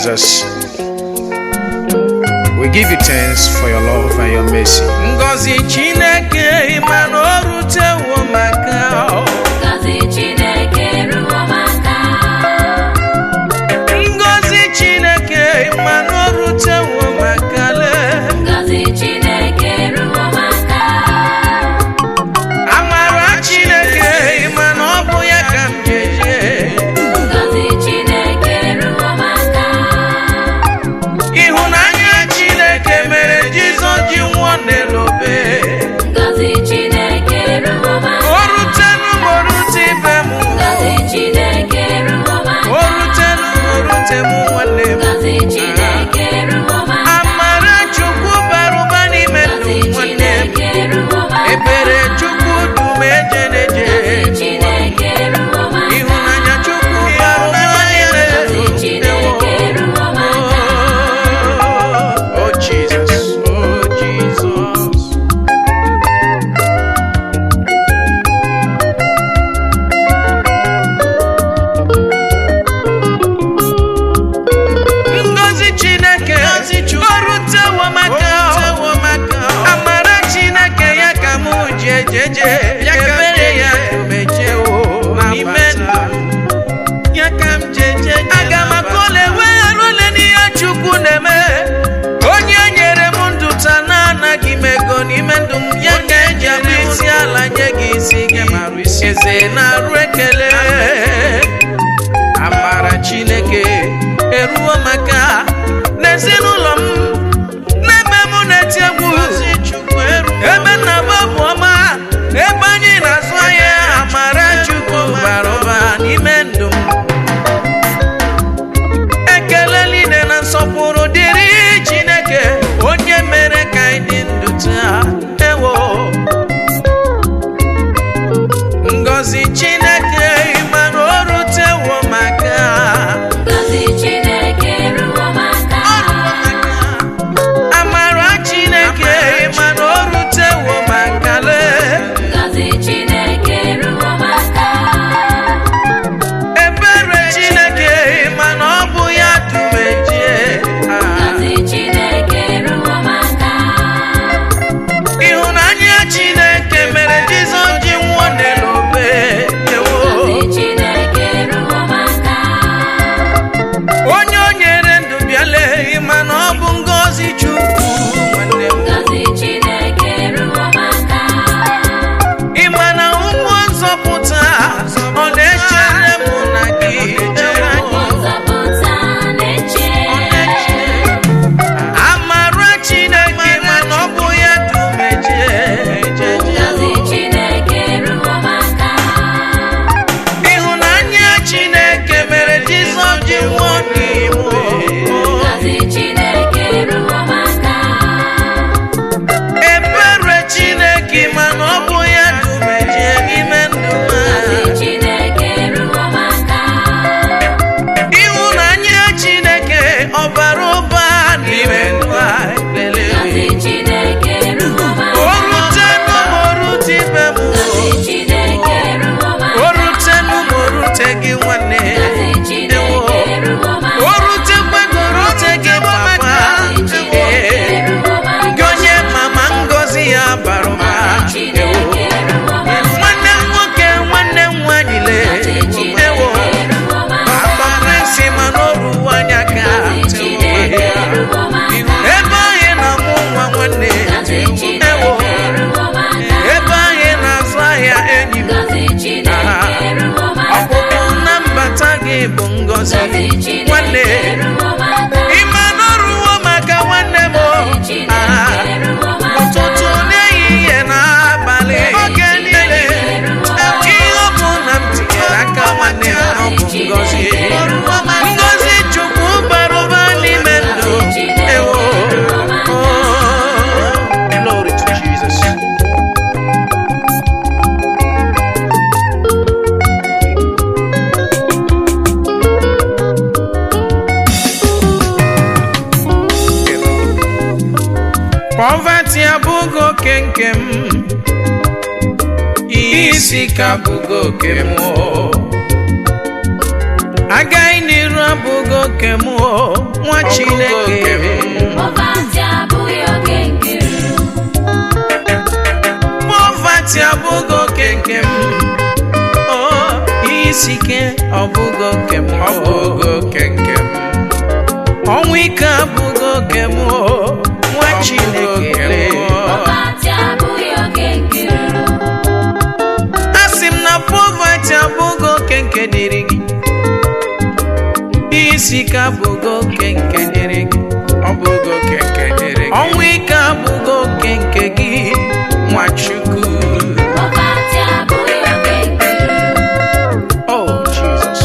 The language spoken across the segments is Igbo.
Jesus. We give you thanks for your love and your mercy. Ngọzi Chineke ịma na o rutewo maka Ngọzi Chineke ruo m aka. Ngọzi Chineke ịma na o rutewo maka lee. Ngọzi Chineke ruo m aka. Amara Chineke ịma na ọ bụ ya ka m jeje. Ngọzi Chineke ruo m aka. Ịhụnanya Chineke mere Jizọs ji nwụọ n'elu obe. Ngọzi Chineke ruo m O aka. rutenu m, o rute ibe m. Ngọzi Chineke ruo m O aka. rutenu m, o rute m nwanne m. Ngọzi Chineke ruo m aka. Amara Chukwu bara ụba n'ime ndụ Ngọzi nwanne m. Chineke ruo m aka. Ebere Chukwu dum eje n'eje. Ngọzi Chineke ruo m aka. Ịhụnanya Chukwu bara ụba n'ime Ngọzi ndụ. Chineke ruo m aka. Oh Jesus, oh Jesus. Ngọzi Chineke o rutewo m aka. Amara Chineke ya ka mụ ji ejeje. Ebere ya meje o n'ime ndụ m. Ya ka m jeje. Aga m akọle wegharụ ole n'ihe Chukwu na-eme. Onye nyere m ndụ taa na-anaghị m ego n'ime ndụ m, ya ka eji abụ isi ala nye gị isi gị. Eze na-arụ ekele. Amara Chineke eruo maka n'ezinụlọ m, n'ebe m na-eti egwu, ebe nna m bụ ọma, ebe anyị na-azụ ahịa. Amara Chukwu bara ụba n'ime ndụ m. Ekele niile na nsọpụrụ dịrị Chineke, onye mere ka anyị dị ndụ taa. Ewo, ngọzi Chineke ịmara o rutewo maka. Ngọzi Chineke ruo m aka. Amara Chineke ịmara o rutewo maka lee. Ngọzi Chineke ruo m aka. Ebere Chineke ịmana ọ bụ ya dumeje. Ngọzi Chineke ruo m aka. Ịhụnanya Chineke mere Jizọs ji nwụọ n'elu obe. Ewo. Ngọzi Chineke ruo m aka. Onye o nyere ndụ bịale, ịma na ọ bụ ngọzi Chukwu nwanne m. Ngọzi Chineke ruo m aka. Ịma na ụmụ nzọpụta ọ na-echere mụ na gị. Ewo. Nzọpụta na-eche. Amara Chineke ma na ọ bụ ya dumeje. Ngọzi Chineke ruo m aka. Ịhụnanya Chineke mere Jizọs ji nwụọ n'ime. Ngọzi Chineke ruo m aka. Ebere Chineke ma na ọ bụ ya dumeje n'ime ndụ m. Ngọzi Chineke ruo m aka. Ịhụnanya Chineke ọ bara ụba n'ime ndụ anyị. Lelee. Ngọzi Chineke ruo m O aka. rutenu m, o rute ibe m. Ngọzi Chineke ruo m O aka. rutenu m, o rute gị nwanne. Ngọzi Chineke ruo m O aka. rutekwe gị, o rute gị papa. Ngọzi Chineke ruo m Gị aka. onye mama, ngọzi ya bara ụba. Ngọzi Chineke ruo m aka. Nwanne m nwoke, nwanne m nwanyị lee. Ngọzi Ewo. Chineke ruo m aka. Papa Prince ma n'oru anya ka. Ngọzi Chineke ruo m aka. Ebe anyị na-amụ nwa nwanne. Ngọzi Ewo. Chineke ruo m aka. Ebe anyị na-azụ ahịa enyi m. Ngọzi Chineke ruo m aka. Ọpụpụ na mbata gị bụ ngọzi Ngọzi nwanne. Chineke ruo m aka. Ịma n'ọrụwo maka nwanne m. Ngọzi Chineke ruo m aka. Ụtụtụ, n'ehihie na abalị, oge niile, ihe ọ bụ na m tinyere aka nwanne m, ọ bụ ngọzi. Ngọzi Chukwu bara ụba n'ime ndụ. Ewo. Oh, glory to Jesus. Poverty abụghị oke nke m, isi ka abụghị oke m o. Agaghị n'iru abụghị oke oke m o, nwa Ọ bụghị Chineke. oke m. Poverty abụghị oke nke m. Poverty abụghị oke nke m. Oh, ihe isi ike ọ bụghị oke m. Ọ bụghị oke nke m. Ọnwụ ike abụghị oke m o, nwa Ọ bụghị Chineke. oke m. Poverty abụghị oke nke m. Asị m na poverty abụghị oke nke dịrị gị. Ihe isi ike abụghị oke nke dịrị gị. Ọ bụghị oke nke dịrị gị. Ọnwụ ike abụghị oke nke gị, Nwachukwu. Poverty abụghị oke nke m. Oh, Jesus.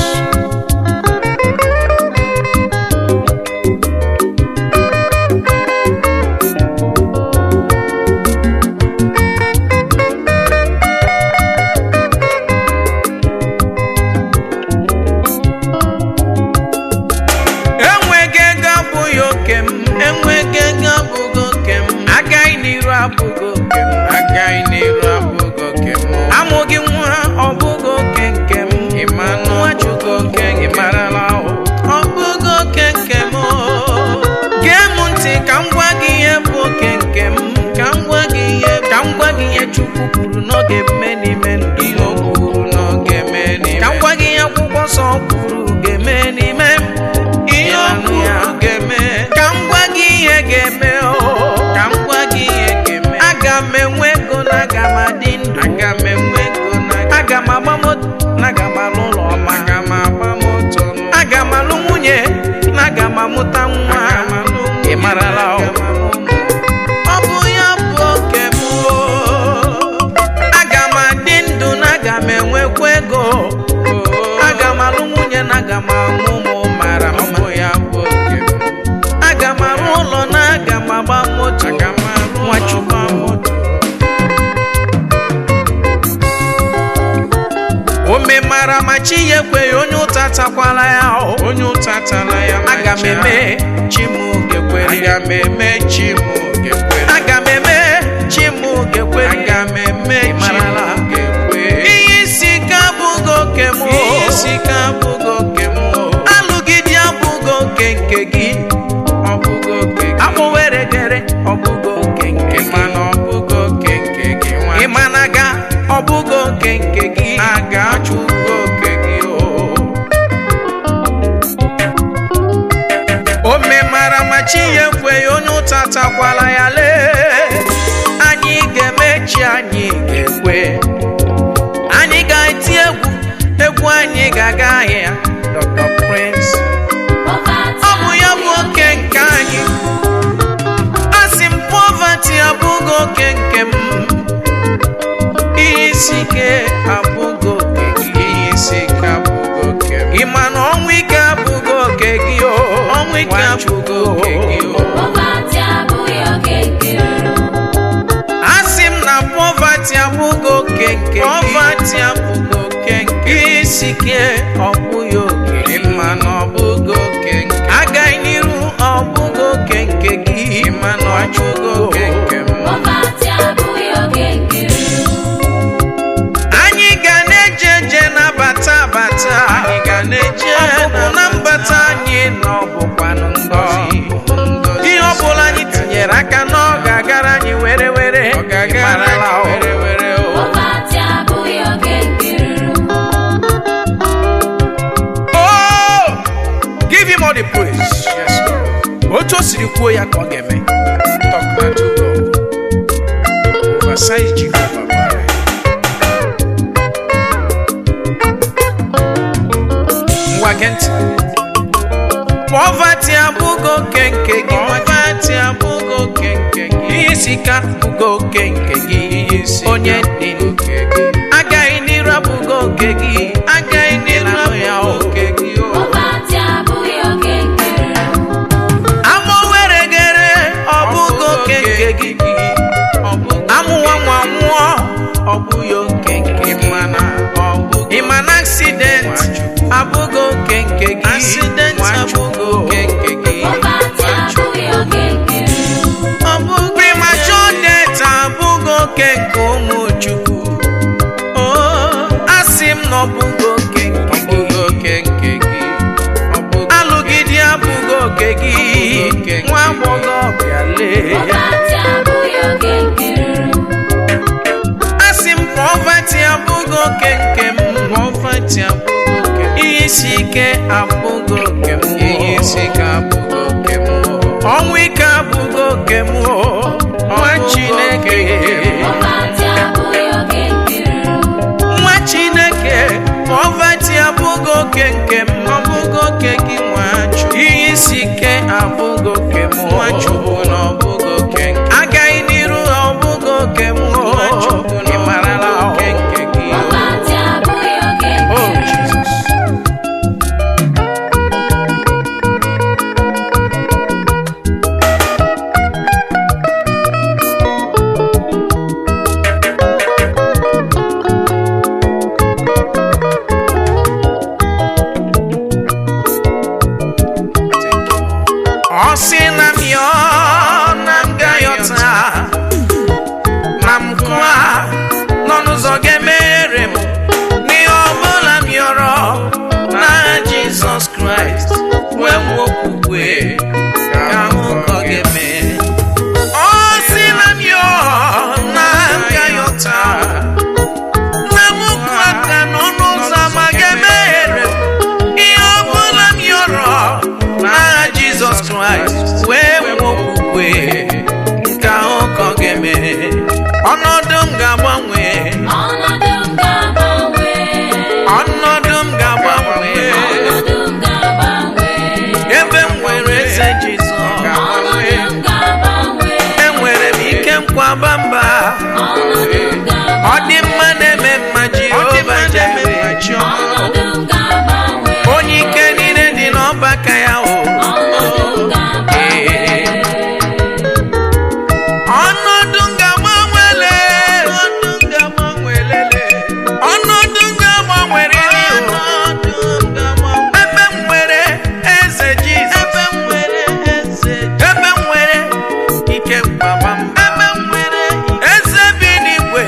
Enweghị ego abụghị oke m, enweghị ego abụghị oke m, agaghị n'iru abụghị oke m, Agaghị n'iru abụghị oke m. Amụghị nwa ọ bụghị oke nke m, Ịma na ọ bụghị oke ị nke m. marala o. Ọ bụghị oke nke m o. Gee m ntị ka m gwa gị ihe bụ oke nke m, ka m gwa gị ihe, ka m gwa gị ihe Chukwu kwuru n'oge mme n'ime ndụ Ihe o kwuru na ọ ga-eme n'ime. Ka m gwa gị ihe akwụkwọ nsọ kwuru ga-eme n'ime m. Ihe o kwuru ga-eme. Ka m gwa gị ihe ga-eme o. Ka m gwa gị ihe ga-eme. Aga m enwe ego na aga m adị ndụ. Aga m enwe ego na Aga m agba moto na aga m alụ ụlọ ọma. aga m agba moto nụ. Aga m alụ nwunye na aga m amụta nwa. Aga m alụ nwunye, Ị marala o. aga m amụ ụmụ. Ọ bụ ya bụ oke m o. Aga m adị ndụ na aga m enwekwa ego. Aga m alụ nwunye na aga m amụ ụmụ mara Ọ mma. bụ ya bụ oke m. Aga m arụ ụlọ na aga m agba moto. Aga m arụ ụlọ Nwachukwu. gba moto. O memara ma chi ya ekweghị, onye ụta takwala ya o. Onye ụta tala ya ma Aga m ncha. eme chi m gekwere. Aga m eme chi m ga-ekwe. Aga m eme chi m gekwere. Aga m eme Ị chi m marala. ga-ekwe. Ihe isi ike abụghị oke m o. Ihe isi ike abụghị oke m o. Alụghị di abụghị oke nke gị. Ọ bụghị oke gị. Akpọweregere ọ bụghị oke nke Ị gị. ma na ọ bụghị oke nke gị nwa. Ị ma na ga ọ bụghị oke nke gị. A ga-achụgo oke gị o. O memara ma chi ya ekweghị, onye ụta takwala ya lee. Anyị ga-eme chi anyị ga-ekwe. Anyị ga-eti egwu, egwu anyị ga-aga ahịa. Dr. Prince. Poverty Ọ bụ ya bụ oke nke anyị. Asị m poverty abụghị oke nke m. Ihe isi ike abụghị oke gị. Ihe isi ike abụghị oke m. Ị ma na ọnwụ ike abụghị oke gị o. Ọnwụ ike abụghị oke gị o. Poverty abụghị oke nke m. Asị m na poverty abụghị oke nke gị. Poverty abụghị oke nke m. Ihe isi ike ọ bụghị oke Ị gị. ma na ọ bụghị oke nke m. Agaghị n'iru ọ bụghị oke nke gị. Ị ma na ọ bụghị oke nke m. Poverty abụghị oke nke m. Anyị ga na-eje eje na-abata abata. Anyị ga na-eje Ọpụpụ na mbata anyị na ọ bụkwanụ ngọzi. Ngọzi. Ihe ọ bụla anyị tinyere aka na ọ ga-agara anyị were were. Ọ ga-agara Ị marala anyị o. were were o. Poverty abụghị oke nke m. Oh! Give him all the praise. Yes, Lord. Otu o siri kwuo ya ka ọ ga-eme. Talk back to God. Oversize Jehovah. Bye. Ngwa gee ntị. Poverty abụghị oke nke gị. Poverty abụghị oke nke gị. Ihe isi ike abụghị oke nke gị. Ihe isi ike Onye dị ndụ. oke gị. Agaghị n'iru abụghị oke gị. Agaghị n'iru ya o. abụghị oke gị o. Poverty abụghị oke nke m. Amụ were gere ọ bụghị oke nke gị. Ọ bụghị Amụwa nwa nwụọ ọ bụghị oke nke gị. Ịma na ọ bụghị Ịma na accident abụghị oke nke gị. Accident abụghị oke nke gị. Poverty abụghị oke nke m. Ọ bụghị Premature death abụghị oke nke ụmụ Chukwu. Oh, Asị m na ọ bụghị oke nke m. Poverty abụghị oke m. Ihe isi ike abụghị oke m. Ihe isi ike abụghị oke m. Ọnwụ ike abụghị oke m. Nwa Chineke. Poverty abụghị oke nke m. Nwa Chineke, poverty abụghị oke nke m. Ọ bụghị oke gị nwa Chukwu. Ihe isi ike abụghị oke m. Nwa Chukwu na ọ bụghị oke nke m. Agaghị n'iru, ọ bụghị oke m. Nwa Chukwu na Ị ọ bụghị marala oke nke gị. Poverty abụghị oke Oh, nke m. Jesus. Ọ sị na m yọọ na m gayọta na m kụa n'ọnụ ụzọ ga-emeghere m n'ihe ọbụla m yọrọ n'aha Jizọs Kraịst, wee nwee okwukwe ka ahụ ka ọ ga-eme. Ọ sị na m yọọ na m gayọta na m kụọ aka n'ọnụ ụzọ ama ga-emeghere m ihe ọbụla m yọrọ n'aha Jizọs Kraịst, wee nwee okwukwe nke ahụ ka ọ ga-eme. Ọnọdụ m ga-agbanwe. Ọnọdụ m ga-agbanwe. Ọnọdụ m ga-agbanwe. Ọnọdụ m ga-agbanwe. Ebe m nwere eze Jizọs, Ọnọdụ m ga-agbanwe. enwere m ike nkwaba mba. Ọnọdụ m ga-agbanwe. Ọ dị mma na-eme mma, Ọ dị mma Jehova na-eme Jire. mma, Chiọma. Ọnọdụ m ga-agbanwe. Onye ike niile dị n'ọbaka ya o. Ọnọdụ m ga-agbanwe. Ọnọdụ m ga-agbanwele. Ọnọdụ m ga-agbanwelele. Ọnọdụ m ga-agbanwerịrị o. Ọnọdụ m ga-agbanwe. Ebe m nwere eze Jizọs, Ebe m nwere eze. ebe m nwere ike nkwaba mba, Ebe m nwere eze bi n'igwe,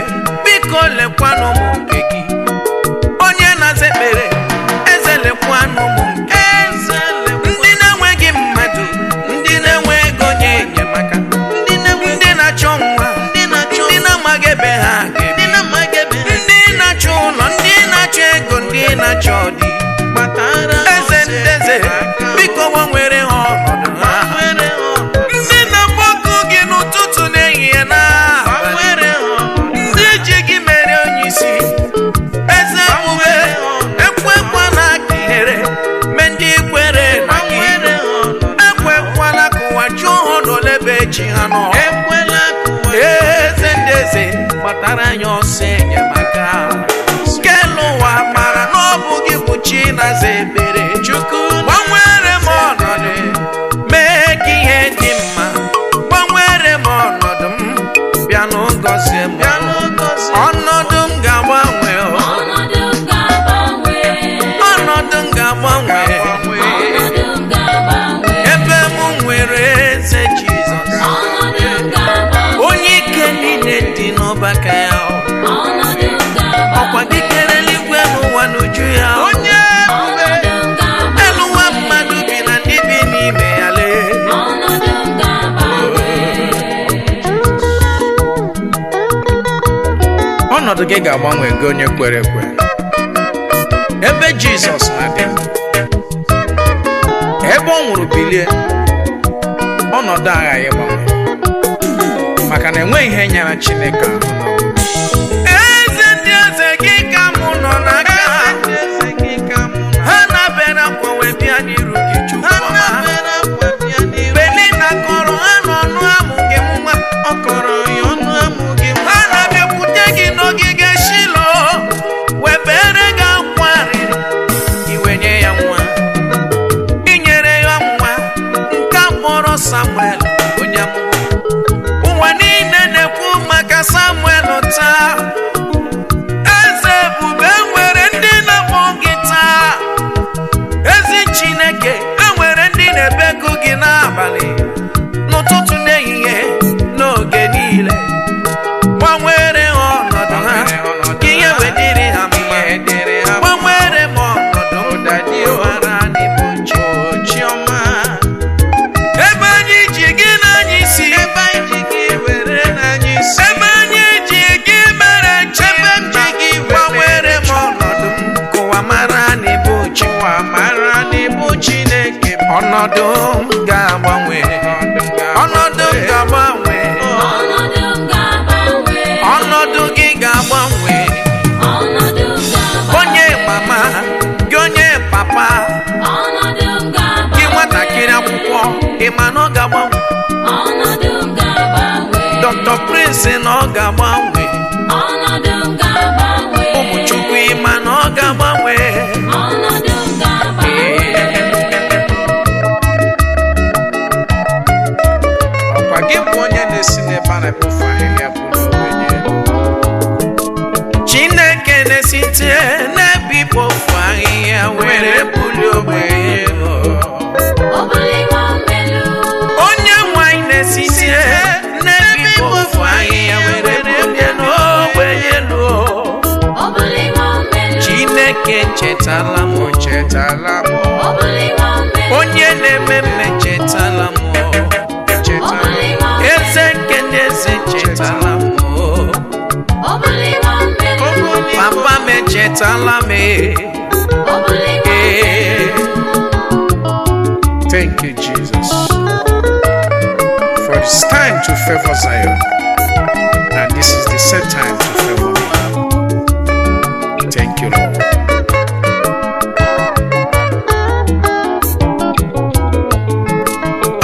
biko lekwanụ m nke gị. Onye na-aza ekpere, eze lekwanụ m nke. eze lekwa. Ndị na-enweghị mmadụ, ndị na-enwe ego nye enyemaka, Ndị na-enwe, ndị na-achọ nwa, ndị na-achọ, ndị na-amaghị ebe ha ndị ga-ebi, na-amaghị ebe ha ndị na-achọ ụlọ, ndị na-achọ ego, ndị na-achọ di. kpatara Eze ndeze, biko gbanwere ha ọnọdụ ha. Gbanwere ha ọnọdụ. Ndị na-akpọku gị n'ụtụtụ, n'ehihie na abalị, Gbanwere ha ọnọdụ. ndị ji gị mere onye isi, eze ebube, ekwekwala ka ihere mee ndị kwere na gị. Gbanwere ha ọnọdụ. Ekwekwala ka ụwa jụọ ha n'olebe chi ha nọ. Ekwela ka ụwa Eze ndị eze, gbatara anyị ọsọ enyemaka. Kelu ụwa mara na ọ bụ gị bụ chi na-aza ekpere. Chukwu Gbanwere m ọnọdụ, mee ka ihe dị mma. Gbanwere m ọnọdụ m, bịanụ gọzie m. Bịanụ gọzie. Ọnọdụ m ga-agbanwe o. Ọnọdụ m ga-agbanwe. Ọnọdụ m ga-agbanwe. Ọnọdụ m ga-agbanwe. Ebe m nwere eze Jizọs, Ọnọdụ m ga-agbanwe. onye ike niile dị n'ọbaka ya o. Ọnọdụ m ga-agbanwe. Ọkwa gị kere eluigwe n'ụwa n'uju ya o. Onye ebube. Ọnọdụ m ga-agbanwe. Elu nwa mmadụ bi na ndị bi n'ime ya lee. Ọnọdụ m ga-agbanwe. Ọnọdụ gị ga-agbanwe, gị onye kwere ekwe. Ebe Jizọs na-adị ndụ, ebe ọ nwụrụ bilie, ọnọdụ aghaghị ịgbanwe, maka na enweghị ihe nyara Chineke ahụ n'ọnwụ. Eze ndị eze, gị ka mụ nọ n'aka. Eze gị ka mụ na Ha na-abịara akwa wee bịa n'iru gị, Chukwu ha ọma. na-abịara akwa bịa n'iru. Belina kọrọ ha n'ọnụ amụ gị nwa. Ọ kọrọ ya ọnụ amụ gị nwa. Ha na-abịakwute gị n'ogige Shilo, wee bere gị akwa arịrị, iwe nye ya nwa. Inyere ya nwa nke a kpọrọ Samuel onye amụma. Ụwa niile na-ekwu maka Samuel taa. Eze ebube, nwere ndị na-akpọ gị taa. Ezi Chineke, enwere ndị na-ebeku gị n'abalị, n'ụtụtụ, n'ehihie, n'oge niile. Gbanwere ha ọnọdụ ha, ka ihe wedịrị ha mma. Ihe dịrị ha mma. Gbanwere m ọnọdụ m, Daddy o. mara n'ịbụ chi. Chiọma. Ebe anyị ji gị n'anya isi, Ebe anyị ji gị were n'anya isi. ebe anyị ji gị mere chi, Ebe m ji gị were gbanwere ụwa mara na ịbụ Chineke m. Ọnọdụ m ga-agbanwe. Ọnọdụ m ga-agbanwe. Ọnọdụ m ga-agbanwe. Ọnọdụ gị ga-agbanwe. Ọnọdụ m ga-agbanwe. Onye mama gị, onye papa Ọnọdụ m ga-agbanwe. gị, nwatakịrị akwụkwọ, ị ma na ọ ga-agbanwe. Ọnọdụ m ga-agbanwe. Dr. Prince, na ọ ga-agbanwe. Ọnọdụ m ga-agbanwe. Ụmụ Chukwu, ị ma na ọ ga-agbanwe. Ọnọdụ m ga-agbanwe. Ọkwa gị bụ onye na-esi n'ebe a na-ekpofu ahịhịa bụrụ ogbenye. Chineke na-esite n'ebe ikpofu ahịhịa were bulie ogbenye elu. Ọ buliwo m elu. Onye nwanyị na-esite n'ebe ikpofu ahịhịa were bulie n'ogbenye elu. Ọ buliwo m elu. Chineke chetala m. O chetala m. Ọ buliwo m elu. Onye na-eme mme chetala m. Ọ Chetala m. buliwo m elu. Eze nke ndị eze chetala m. Ọ buliwo m elu. Papa m echetala m. Ọ buliwo m Ee. Thank you, Jesus. For it's time to favor Zion, and this is the set time to favor me. Thank you, Lord.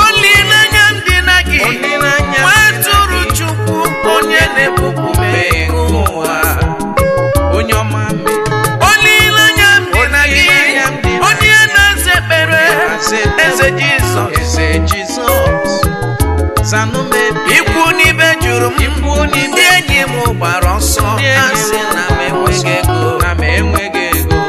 Olileanya m dị na gị, Olileanya m nwa dị na tụrụ gị. Chukwu onye na-ebupụ mmehie nke ụwa. Onye ọma mee. Olileanya m dị na gị, Olileanya m dị na onye na-aza ekpere, Na-aza ekpere. Eze Jizọs. Eze Jizọs, zanụ m ebe. Ikwu n'ibe jụrụ m, Ikwu n'ibe ndị enyi m gbara ọsọ, Ndị enyi ha m sị na m enweghị ego, na m enweghị ego.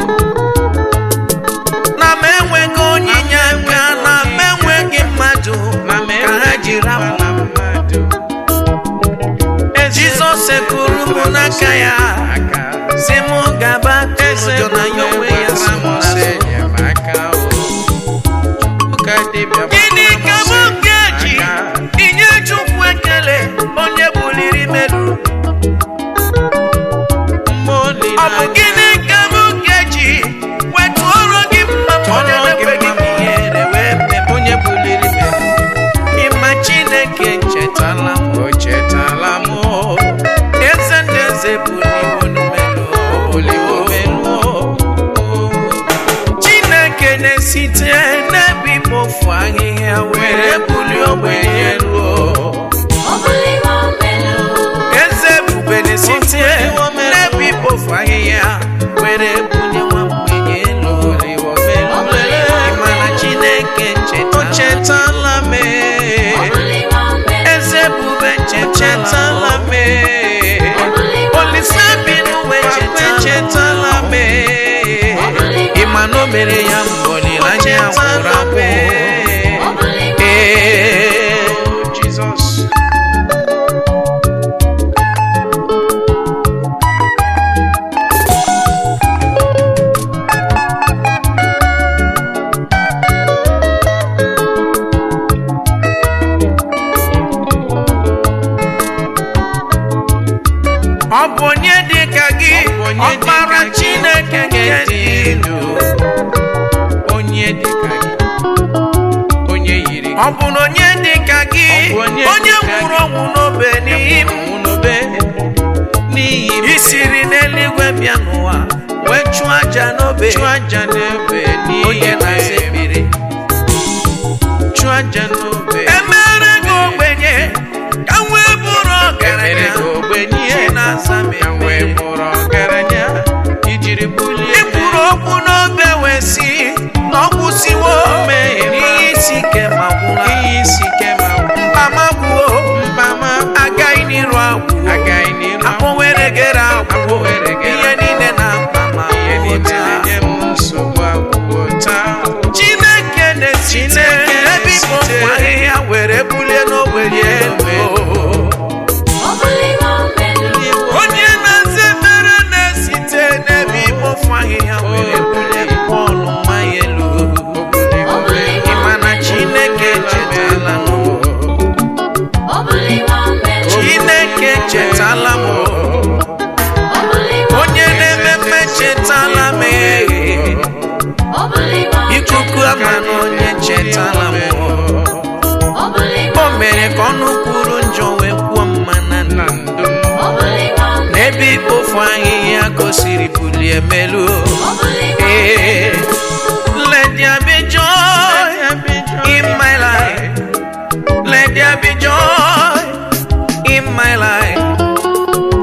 Na m enweghị onye inye aka, na m enweghị mmadụ, Na m ka ha enweghị jiri rapụ na mmadụ. Eze Jizọs ekuru m n'aka ya, Aka. si m gaba, Eze ụjọ na ya onwe ya so m m n'azụ. enyemaka o. Chukwu ka dibịa Gịnị ka m ga-eji aka. inye Chukwu ekele, onye buliri m elu? Mgbe Ọ bụ olileanya gịnị ka m ga-eji wetụọrọ gị mma m, onye Tụọrọ gị na-ekweghị mma ka ihere wee mee m? Onye buliri m elu. Ịma Chineke chetala m. O chetala m o. Eze ndị eze buliwo m elu. Buliwo m elu o. Chineke na-esite n'ebe ikpofu ahịhịa were bulie ogbenye elu. Ọ buliwo m elu. Eze ebube na-esite n'ebe ikpofu ahịhịa were bulie nwa mgbenye elu. Buliwo m elu. Ịma na Chineke O chetala. chetala m. Ọ buliwo m elu. Eze ebube Chetala chetala. m. Ọ buliwo m Olise bi n'ụwa Papa chetala. chetala m. Ọ buliwo m Ịma na o mere ya mgbe olileanya gwụrụ agwụ. Ọ buliwo m Ee. Jizọs. Ọ bụ onye dị ka gị, Ọ bụ onye dị ọkpara ka gị, Chineke nke dị ndụ. Onye dị ka gị, onye yiri gị. Ọ bụ na onye dị ka gị, Ọ bụ onye onye dị ka nwụrụ gị. ọnwụ n'obe n'ihi m. N'obe n'ihi m. I siri n'eluigwe bịa n'ụwa wee chụọ aja n'obe, Chụọ aja n'obe n'ihi onye na-asa m. ekpere. Chụọ aja n'obe. Emere gị ogbenye ka m wee bụrụ Emere ọgaranya. gị ogbenye Chi na-aza m ka m wee ekpere. bụrụ ọgaranya. Ijiri bulie Ị kwuru okwu n'obe wee sị na ọ kwụsịwo Mmehie m. ihe isi ike ma gwụla. Ihe isi ike ma gwụ. Mkpa m agwụwo, Mba m agaghị n'iru agwụwo, agaghị n'iru akpọ were gere agwụwo, Akpọ were gere ihe niile na-akpa ma ihe agwụwo niile taa. na-enye m nsogbu agwụwo taa. Chineke na-esite Chineke ebe ikpo na-esite ahịhịa were bulie n'ogbenye elu. Ọ buliwo m elu. Onye na-aza ekpere na-esite n'ebe ikpofu ahịhịa were bulie Pọl nwa ya elu. O buliwo m elu. Ịma na Chineke Ịfụ ahịhịa ka o siri bulie melu. Ee, let there be joy in my life. Let there be joy in my life.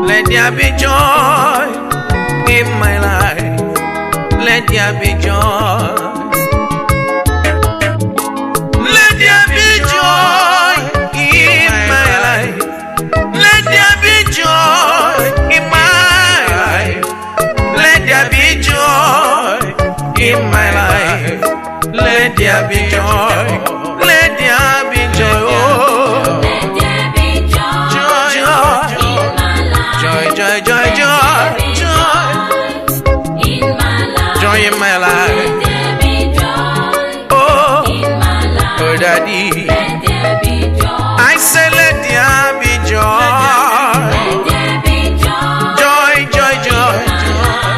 Let there be joy in my life. Let there be joy. Let there be joy in my life. Let there be joy in my life. Let there be joy in my life. Let there be joy. Let there be joy. Oh, Let there be joy joy, in my life. joy, joy, joy, joy, joy, In my life. joy in my life. Let there be joy Oh, in my life. oh, daddy. Let there be joy. I say, let there be joy. Let there be joy. Joy, joy, joy,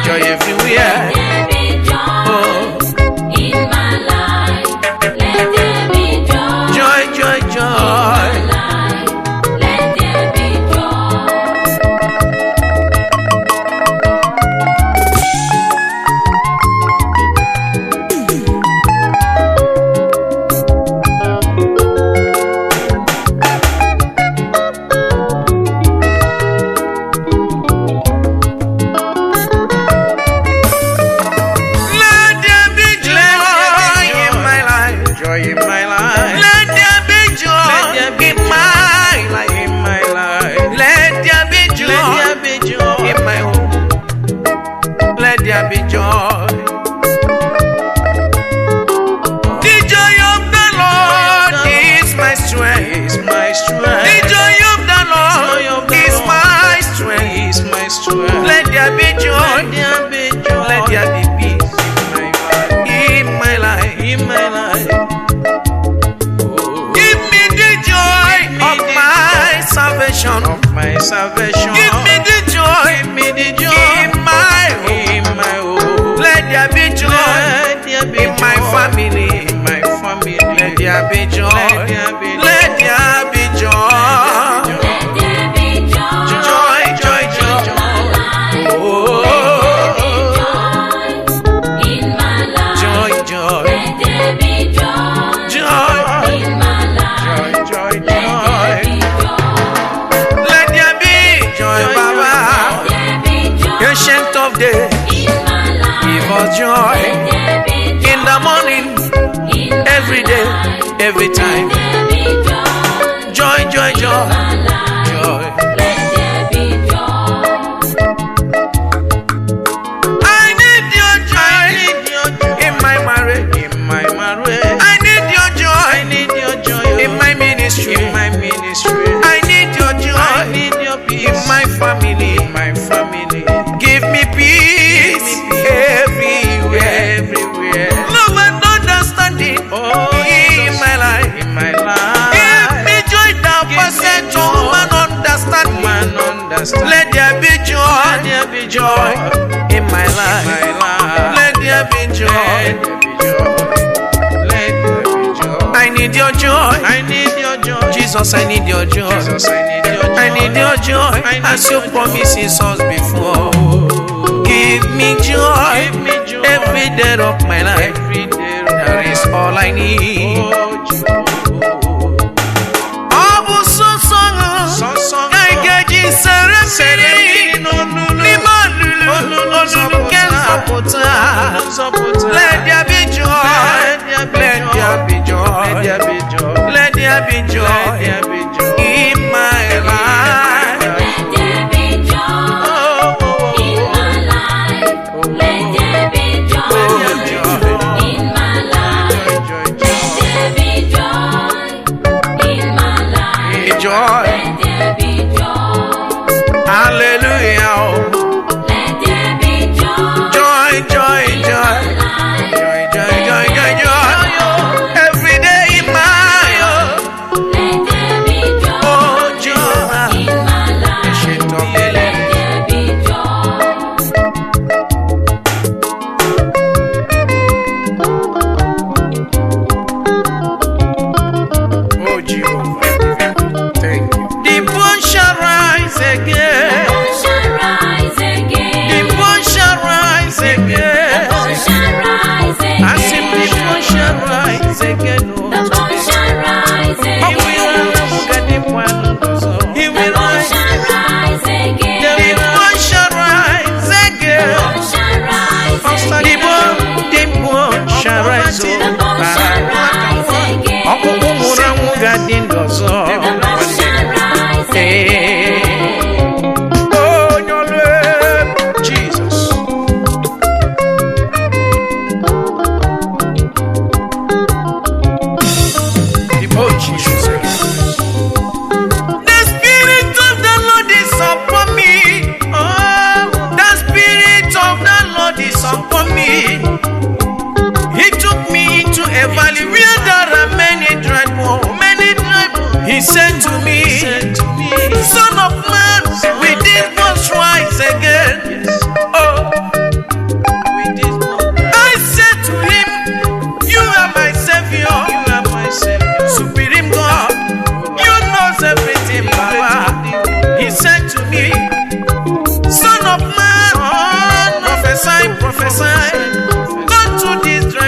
joy everywhere. Let there be joy Oh, in my life. Let there be joy. joy, joy, joy. Life. Let there be joy. Let there be joy in my life. Joy in my life. Let there be joy Let there be in my life. In my life. Let there be Let joy there be joy. in my home. Let there be joy. The joy of the Lord is my strength. Is my strength. The joy of the Lord Joy of the is Lord. my strength. Is my strength. Let there be joy. Let there be joy. Let there be peace In my life. in my life. In my life. Oh. Give me the joy Give me of the my salvation. Of my salvation. Give me the joy Give me the joy. in my home. In my home. Let there be joy Let there be in my joy. family. In my family. Let there be joy. Let there be Let there be joy. Let there be joy. Joy, joy, joy. In my life. Oh, Joy in my life. joy, joy, Let there be joy joy. in my life. Joy, joy, Let there joy. be joy. Let there be joy, Baba. Let there be joy Ancient of days, in my life. give us joy Let there be joy in the morning, in my every day, life. every time. Let there be joy Joy, joy, in joy, my life. joy. Let there be joy. I need your joy in my marriage. In my marriage. I need your I joy need your joy. in my ministry. In my ministry. I need your I joy need your peace. in my family. In my family. Give me peace everywhere. Everywhere. Love and understanding Oh, in Jesus. my life. In my life. Give me joy that Give me passes joy. human understanding. Man understand. Let there be joy Let there be joy in my in life. my life. Let there be joy. Let there be joy. Let there be joy. I need your joy. I need your joy. Jesus, I need your joy. Jesus, I need your joy. I need your joy I need as you your joy. promises us before. Give me joy Give me joy. every day of my life. Every day of That is all I need. Oh, joy. Ọ bụ sọsọ Sọsọ ka ị ga-eji sere mmiri n'olulu. n'ime olulu Olulu olulu nke nzọpụta. Nzọpụta. Let there be joy. Let there be Let there be joy. Let there be joy. Let there be Let joy there be joy. in my life. Let there be joy Oh, oh, in my life. Let there be joy in my life. oh. Joy, joy, Let there be joy in my life. Joy. Let there be joy. Hallelujah. Let there be joy Joy, joy, in joy. my life.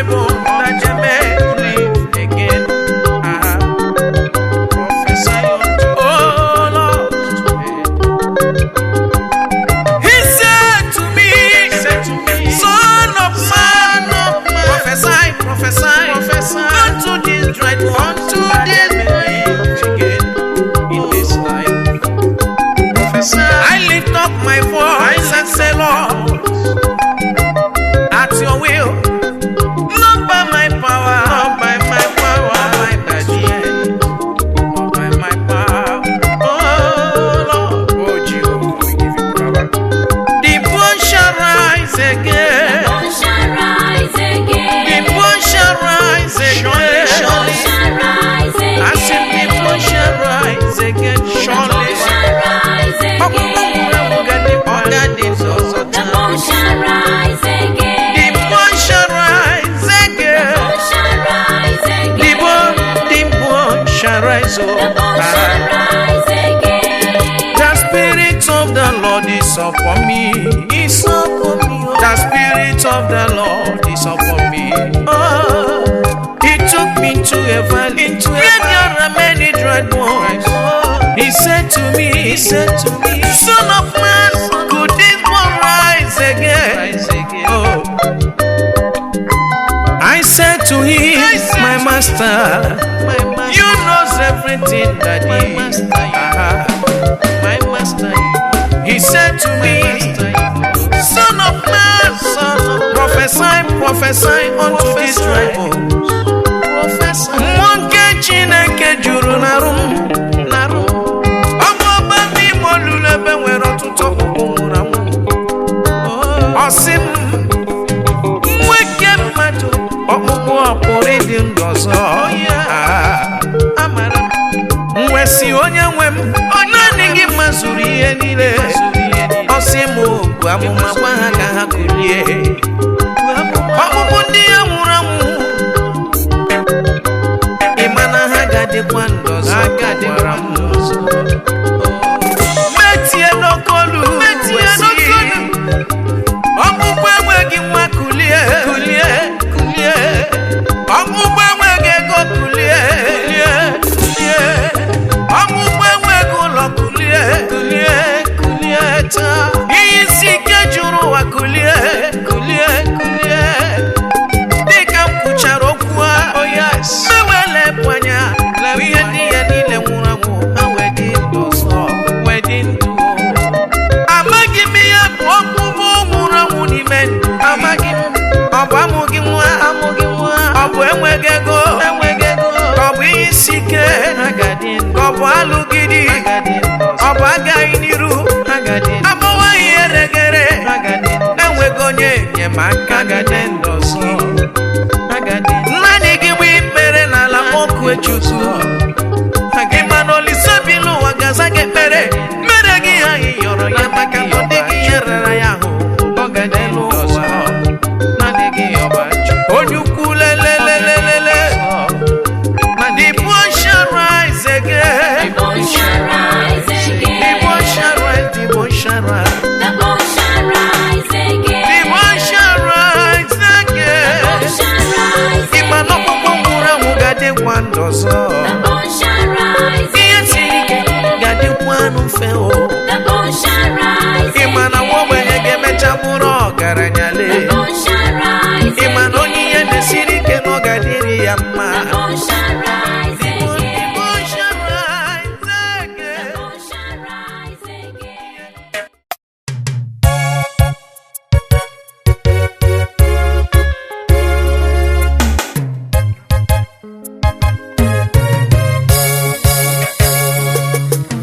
dry bones, that they may live again. Prophesy unto Oh Lord. He said to me, said to me, Son of man, of man, prophesy, prophesy, prophesy unto this dry bones, unto this live again in this life. Prophesy. I lift up my voice and say, Lord, at your will, not by my power, Not by my power, not by my strength, not by my power. Oh Lord, Oh, Jehovah, we give you power. the bone shall rise again. The bone shall rise The again. bone shall rise again. The bone shall rise I said the again. bone shall rise again. The bone Surely. shall rise Ọkpụkpụ nwụrụ anwụ again. ga-adịkwa ndụ ọzọ The taa. bone shall rise again. The bone shall rise The again. bone shall rise The bone, again. the bone shall rise The up. bone shall rise again. The spirit of the Lord is upon me. Is upon me, oh. The spirit of the Lord is upon me. Oh, He took me to a valley, Into a where there are many dry bones. oh. He said to me, He said to me, Son of man, could this bone rise again? rise again. Oh. I said to him, I said my to master, My master, you knows everything, Daddy. My master, you my master, you He said to my me, master, you Son of man, son of prophesy, prophesy unto these dry bones. prophesy. Mmụọ nke Chineke juru n'arụ m. Narụ, Ọ bụ ọba n'ime olulu ebe nwere ọtụtụ ọkpụkpụ nwụrụ anwụ. oh, Ọ sị m, nwoke mmadụ, ọkpụkpụ ọ pụrụ ịdị ndụ ọzọ. yeah. Ah. amara m M wee sị onye nwe m, naanị gị mazuru ihe niile. zuru ihe niile. Ọ sị m bụ amụma gwa ha ka ha kulie. Ọkpụkpụ ndị ya nwụrụ anwụ, ị ma na ha ga-adịkwa ndụ ọzọ. Ha ga-adịkwa Gwara m. ndụ ọzọ. Metie n'okolu, Metie wee sị, n'okolu. ọkpụkpụ enweghị nwa kulie, Kulie, kulie, ọkpụkpụ enweghị ego kulie, kulie, kulie, ọkpụkpụ enweghị ụlọ kulie, kulie, kulie taa. ihe isi ike juru ụwa kulie. Kulie, kulie, Dịka m kwuchara okwu a, oh yes. mewelepụ anya ihe ndị ya niile nwụrụ anwụ Ha wee dị ndụ ọzọ, wee dị ndụ. Amaghị m ihe bụ ọkpụkpụ nwụrụ anwụ n'ime ndụ. Amaghị m, Ọ bụ amụghị nwa, amụghị nwa, ọ bụ enweghị ego, enweghị ego. ọ bụ ihe isi ike, Ha ga-adị ndụ, ọ bụ alụghị di, ha ga-adị ndụ ọzọ. ọ bụ agaghị n'iru, Ha ga-adị ndụ, abụwaghị eregere, ha ga-adị ndụ, enweghị onye enyemaka ha ga-adị ndụ ọzọ. Ha ga-adị ndụ, Naanị gị bụ ikpere n'ala kpọkue Chukwu. ha Ị ga-adị ma na Olise bi n'ụwa ga-aza gị ekpere mere gị ha ị yọrọ ya maka na ọ dịghị ihe rara ya ahụ Ọ ga-adị ndụ ọzọ. Naanị gị ọba Chukwu. Onye ukwu lelelelelele. The poor shall rise The again. bone shall rise The again. poor shall rise, the poor shall rise. The bone shall rise again. The poor shall rise The again. bone shall rise Ị ma na ọkpụkpụ again. nwụrụ anwụ ga-adịkwa ndụ ọzọ. The bone shall rise Ihe siri ike again. ga-adịkwa mfe o. The bone shall rise Ị ma na nwa ogbenye again. ga-emecha bụrụ ọgaranya The lee. bone shall rise Ị ma na onye ihe again. na-esiri ike na ọ ga-adịrị ya mma. The bone shall rise The again. bone shall rise The again. bone shall rise again.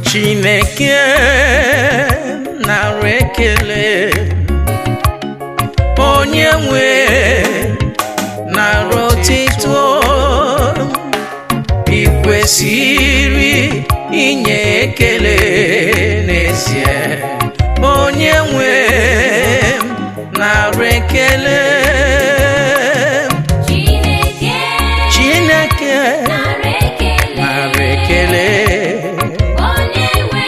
Chineke nara ekele, onye nwe nara otito, ị kwesịrị inye ekele n'ezie, onye nwe nara ekele. Chineke Chineke nara ekele. nara ekele, Onye nwe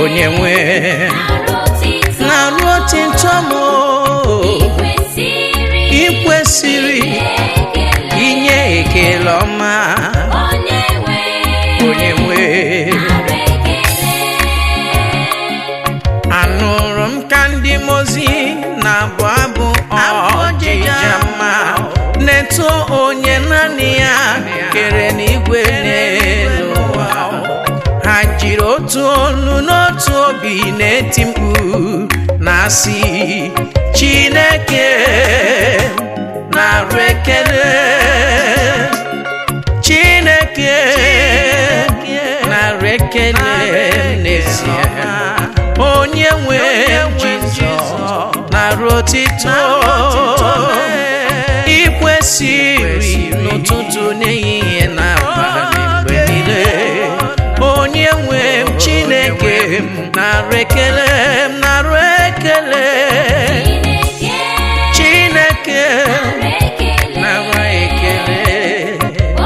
onye nwe nara otito. na-arụ otito m I kwesịrị ị Onye naanị ya kere n'igwe n'elu ụwa. Ha jiri otu olu n'otu obi na-eti mkpu na-asị, Chineke, nara ekele. Chineke, nara ekele n'ezie. Onye nwe Jizọs, nara otito. Ikwesịrị n'ụtụtụ, n'ehihie na abalị, mgbe niile. Onye nwe m, Chineke m, nara ekele m, nara ekele. Chineke, Chineke, nara ekele. nara ekele.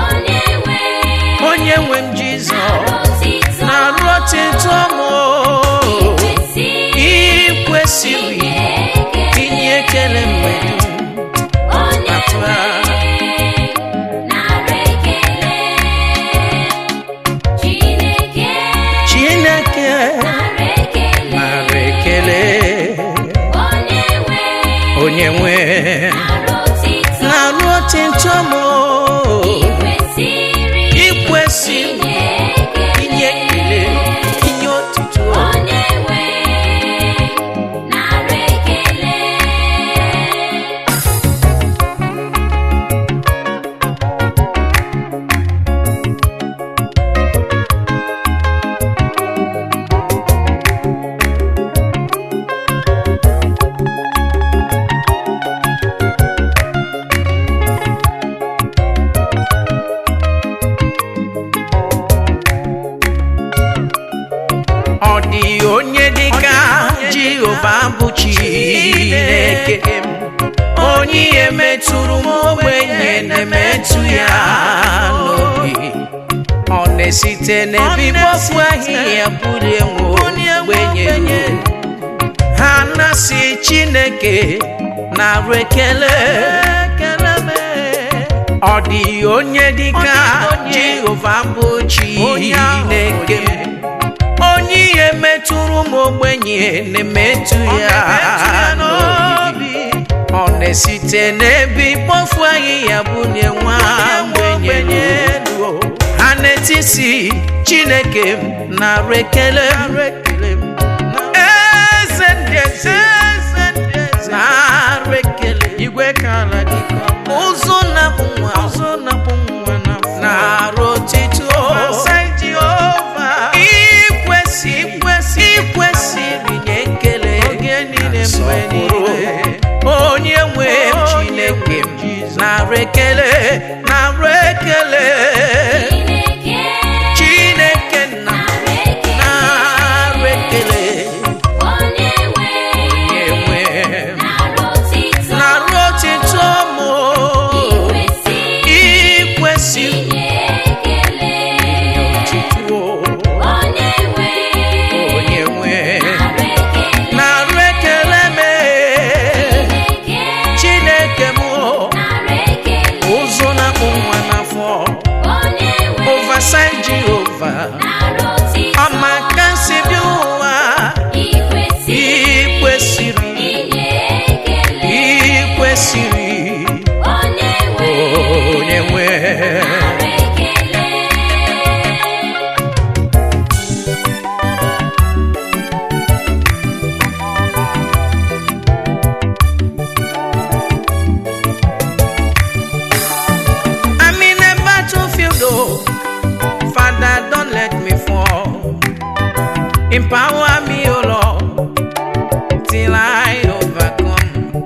Onye nwe, Onye nwe m Jizọs, nara otito. nara otito m. Ikwesịrị Ikwesịrị inye inye ekele mgbe dum. Onye Papa. nwe, nara ekele. Chineke, Chineke, nara ekele. nara ekele. Onye nwe, Onye nwe, nara otito. nara otito m. Ikwesịrị Ikwesịrị inye inye ekele, inye otito. Onye nwe, nara ekele. Ọ dị onye dịka Jehova bụ Chineke m, onye ihe metụrụ m ogbenye na-emetụ ya n'obi. Ọ na-esite n'ebe ikpofu ahịhịa bulie nwe ogbenye. Ha na-asị, Chineke, nara ekele. Ọ dị onye dịka Jehova bụ Chineke m, onye ihe metụrụ m ogbenye na-emetụ ya n'obi. Ọ na-esite n'ebe ikpofu ahịhịa bunye nwa ogbenye. Ha na-etisi, Chineke m, nara ekele. Eze ndị eze, nara ekele. Igwe ka ala dịka Ụzụ na-akpụ nwa, ụzụ na-akpụ nwa n'afọ. nara otito. Masai Jehova. Ikwesị, ikwesị, ikwesịrị nye ekele Oge niile, mgbe nsọpụrụ. niile. Onye nwe m, Chineke m, nara ekele, nara ekele. Chineke, Chineke nna m, nara ekele. nara ekele. Onye nwe, Onye nwe m, nara otito. nara otito m. Ikwesịrị Ikwesịrị inye ekele. otito. Onye nwe, Onye nwe, nara ekele. nara ekele m. Chineke, Chineke m, nara ekele. ụzụ na-akpụ nwa n'afọ. Onye nwe, Oversight Jehova, nara otito. ọmaka nsi bi ụwa. Ikwesịrị Ikwesịrị, inye ekele. ikwesịrị. Onye nwe, Onye nwe. nara ekele. I'm in a battlefield, oh Father, don't let me fall. Empower me, oh Lord, till I overcome.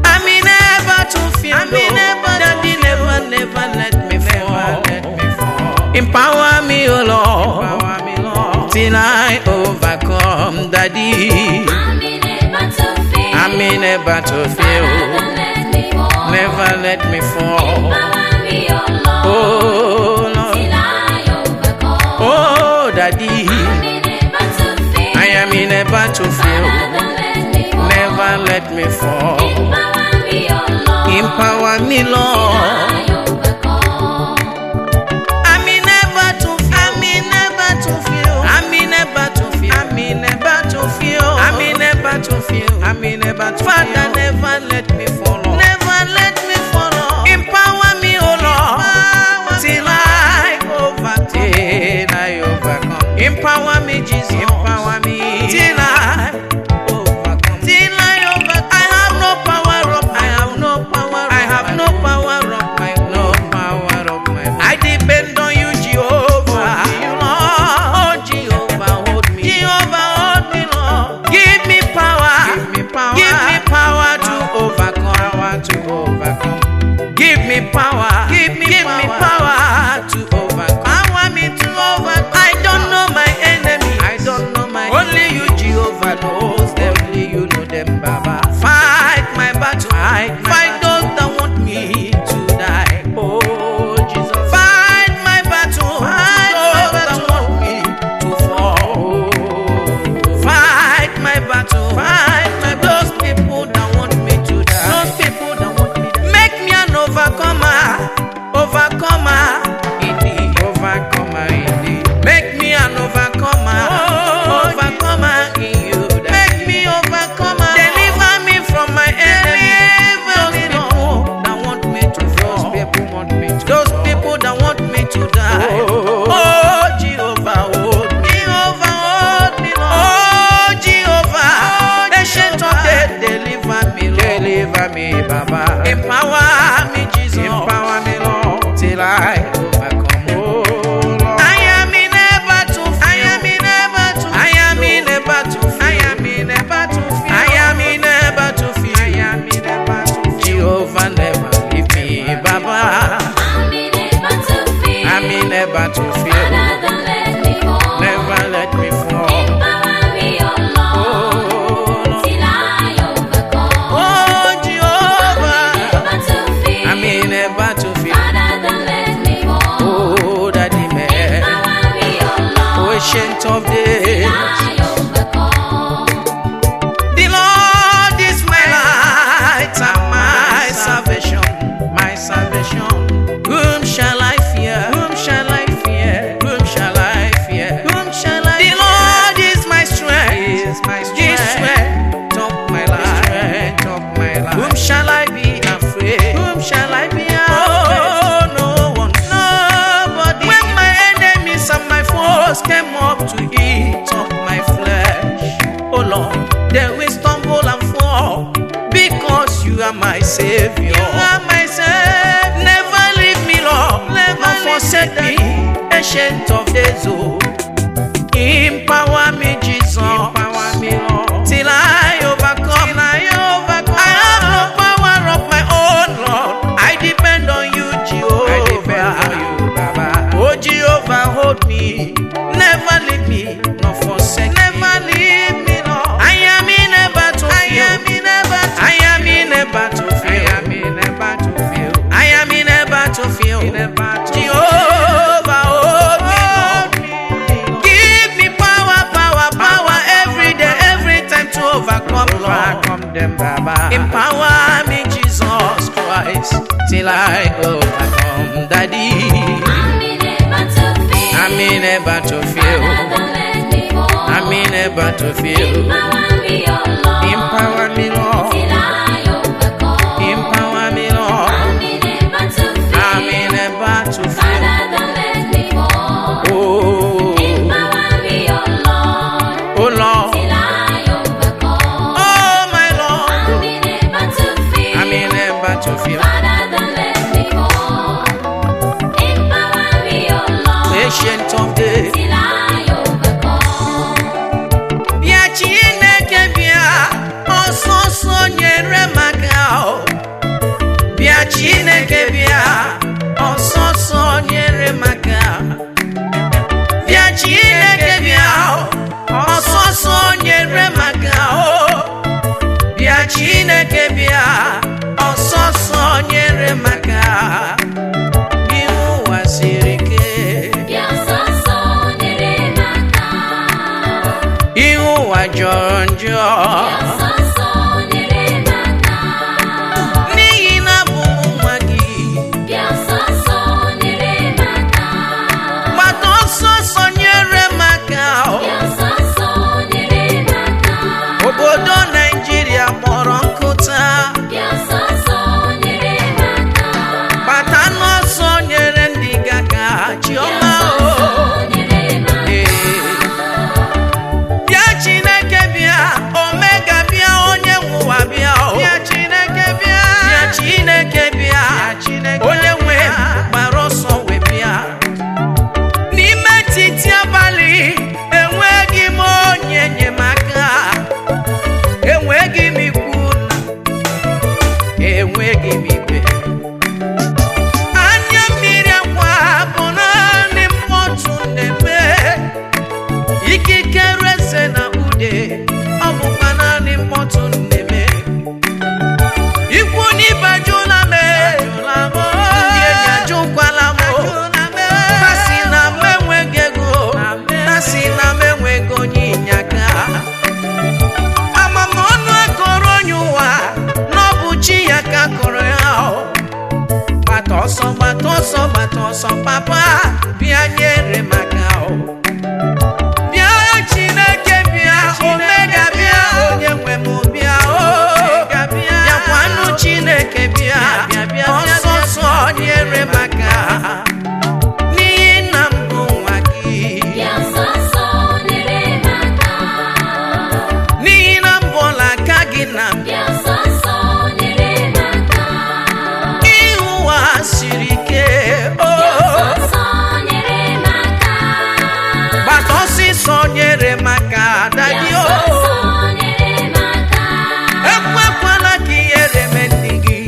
I'm in a battlefield, I'm in a oh Daddy, never, never let me fall. Let me fall. Empower me, oh Lord, Empower me, Lord. till I overcome, Daddy. I'm in a battlefield. I'm in a battlefield. Father, don't let me fall. Never let me fall. Empower me, oh Lord, Oh Lord, till I overcome. oh Daddy, I'm in a battlefield. I am in a battlefield. Father, don't let me fall. Never let me fall. Empower me, oh Lord, Empower me, till Lord. I overcome. I'm in a battlefield. I'm in a battlefield. I'm in a battlefield. I'm in a battlefield. I'm in a battlefield. I'm in a battlefield. Father, never let me fall. Never let me fall. me power. Give me power to overcome. Power me to overcome. I don't know my enemy. I don't know my Only you, Jehovah, knows them. Only you know them, Baba. Fight my battle. Fight those that want me to die. Oh, Jesus. Fight my battle. Fight those that want me to fall. Fight my battle. Fight my those people that want me to die. Those people that want me to die. Make me an overcomer. Overcomer indeed. Overcomer indeed. Make me an overcomer. Overcomer in you. Make me overcomer. Deliver me from my enemy. Those people that want me to fall. Those people want me to Those fall. people that want me to die. Oh, Jehovah, hold me. Jehovah, hold me, Lord. Oh, Jehovah, ancient of days, deliver me, Lord. Deliver me, Baba. Empower me, Jesus. Empower me, Lord. Till I overcome. Oh, Lord. I am in a battlefield. I am in a battlefield. I am in a battlefield. I am in a battlefield. I am in a battlefield. I am in a battlefield. Jehovah never leave me, Baba. I'm in a battlefield. I'm in a battlefield. Father, don't let me fall. Never let me fall. Empower me, oh Lord, Oh, Lord. till I overcome. Oh, Jehovah. Battlefield. I'm in a battlefield. Father, don't let me fall. Oh, Daddy man. Empower me, oh Lord, Ancient of days. I overcome. The Lord is my light and my salvation. My salvation. Whom shall I fear? Whom shall I fear? Whom shall I fear? Whom shall I The Lord is my strength. Is my The strength. strength of my life. Strength of my life. Whom shall I be afraid? Whom shall I be afraid? Oh, no one, nobody. When my enemies and my foes came up to eat up my flesh, oh Lord, they will stumble and fall because you are my savior. You are my savior. Never leave me, Lord. Never forsake me, ancient of days. Oh, empower me, Jesus. Empower me, Lord. Till I overcome. Till I overcome. I have no power of my own, Lord. I depend on you, Jehovah. I depend on you, Baba. Oh, Jehovah, hold me. Never leave me, nor forsake Never me. leave me, Lord. I am in a battlefield. I am in a battlefield. I am in a battlefield. I am in a battlefield. I am in a battlefield. In a battlefield. Jehovah, hold me, Lord. Hold me, Lord. Give me power, power, power every day, every time to overcome, Lord. Overcome them, Baba. Empower me, Jesus Christ, till I overcome, Daddy. I'm in a battlefield. I'm in a battlefield. Father, don't let me fall. I'm in a battlefield. Empower me, oh Lord, Empower me, Lord. till I overcome. Empower me, Lord. I'm in a battlefield. I'm in a battlefield. Father, don't let me fall. Oh, Empower me, oh Lord, oh Lord. till I overcome. Oh, my Lord. I'm in a battlefield. I'm in a battlefield. Father, don't let me fall. Empower me, oh Lord, Ancient of days. till I overcome. Bịa Chineke bịa, ọsọsọ nyere m aka o. Bịa Chineke bịa, ọsọsọ nyere m aka. Bịa Chineke bịa, ọsọsọ nyere m aka o. Bịa Chineke bịa, ọsọsọ nyere m aka. Ihe ụwa siri ike, Bịa ọsọsọ nyere m aka. ihe ụwa jọrọ njọ. Bịa ọsọsọ nyere m aka. N'ihi na abụ m nwa gị. Bịa Ọsọ gbata ọsọ gbata ọsọ papa bịa nyere m aka o. Bịa Chineke bịa, Omega bịa, onye nwe m bịa o. Bịakwanụ Chineke bịa, ọsọ ọsọ nyere m aka, n'ihi na m bụ nwa gị. Bịa ọsọsọ nyere m aka. N'ihi na m bụ ọla aka gị na m. Bịa ọsọsọ nyere m aka. Ihe ụwa siri ike o. Bịa ọsọsọ nyere m aka. Gbata ọsịsọ nyere m aka Bịa dadi o. ọsọsọ nyere m aka. Ekwekwala ka ihere mee ndị gị.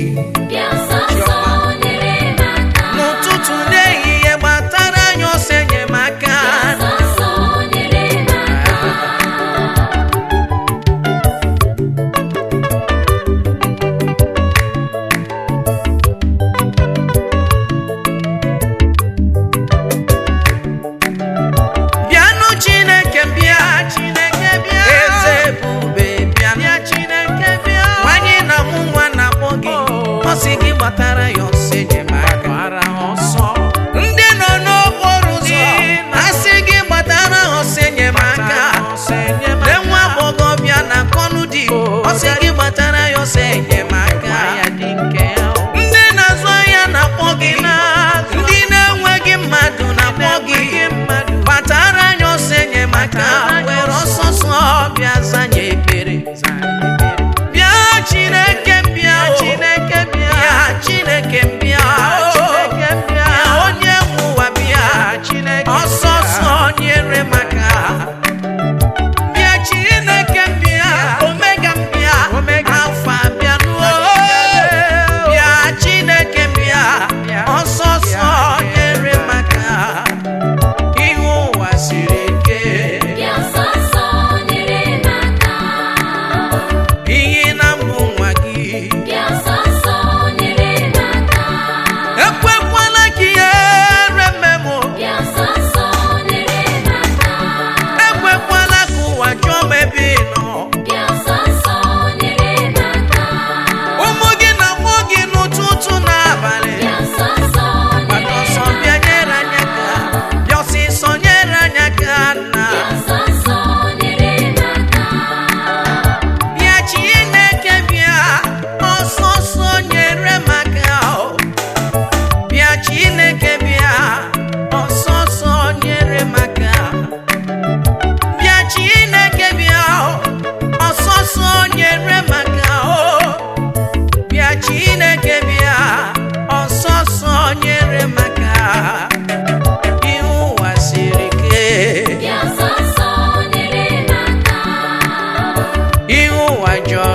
Bịa ọsọsọ nyere m aka. N'ụtụtụ n'ehihie gbatara anyị ọsọ enyemaka. Bịa ọsọsọ nyere m aka. Bịanụ Chineke bịa, Chineke bịa, eze ebube bịa, bịa Chineke bịa. Nwanyị na mụ nwa na-akpọ gị, ọ sị gị gbatara ya ọsọ enyemaka. Ndị nọ n'okporo ụzọ, ha sị gị gbatara ha ọsọ enyemaka. Lee nwa agbọghọbịa na akọnụ di, ọ sị gị gbatara ya ọsọ enyemaka. Ndị na-azụ ahịa na-akpọ gị, ndị na-enweghị mmadụ na-akpọ gị, kpatara anyị ọsọ enyemaka, were ọsọsọ bịa zanye ekpere. Bịa Chineke bịa o. Chineke bịa, Chineke bịa o. Bịa onye nwe ụwa bịa, ọsọsọ nyere m aka. Bịa Chineke bịa, Omega bịa, Alfa bịa nuo. Bịa Chineke bịa, ọsọsọ nyere m aka. Ihe ụwa siri ike, Bịa ọsọsọ nyere m aka. ihe na mbụ nwa gị. Bịa ọsọsọ nyere m aka. Ekwekwala ka ihere mee m o. Bịa ọsọsọ nyere m aka. Ekwekwala ka ụwa jụọ m ebe ị nọ. Bịa ọsọsọ nyere m aka. Ụmụ gị na-akpọ gị n'ụtụtụ na abalị. Bịa ọsọsọ Gbata nyere ọsọ m bịa nyere anyị aka. Bịa ọsịsọ nyere anyị aka nna. Bịa ọsọsọ nyere m aka. Bịa Chineke bịa, ọsọsọ nyere m aka o. Bịa Chineke bịa, ọsọsọ nyere m aka. Bịa Chineke bịa, ọsọsọ nyere m aka o. Bịa Chineke bịa, ọsọsọ nyere m aka. Ihe ụwa siri ike, Bịa ọsọsọ nyere m aka. ihe ụwa jọrọ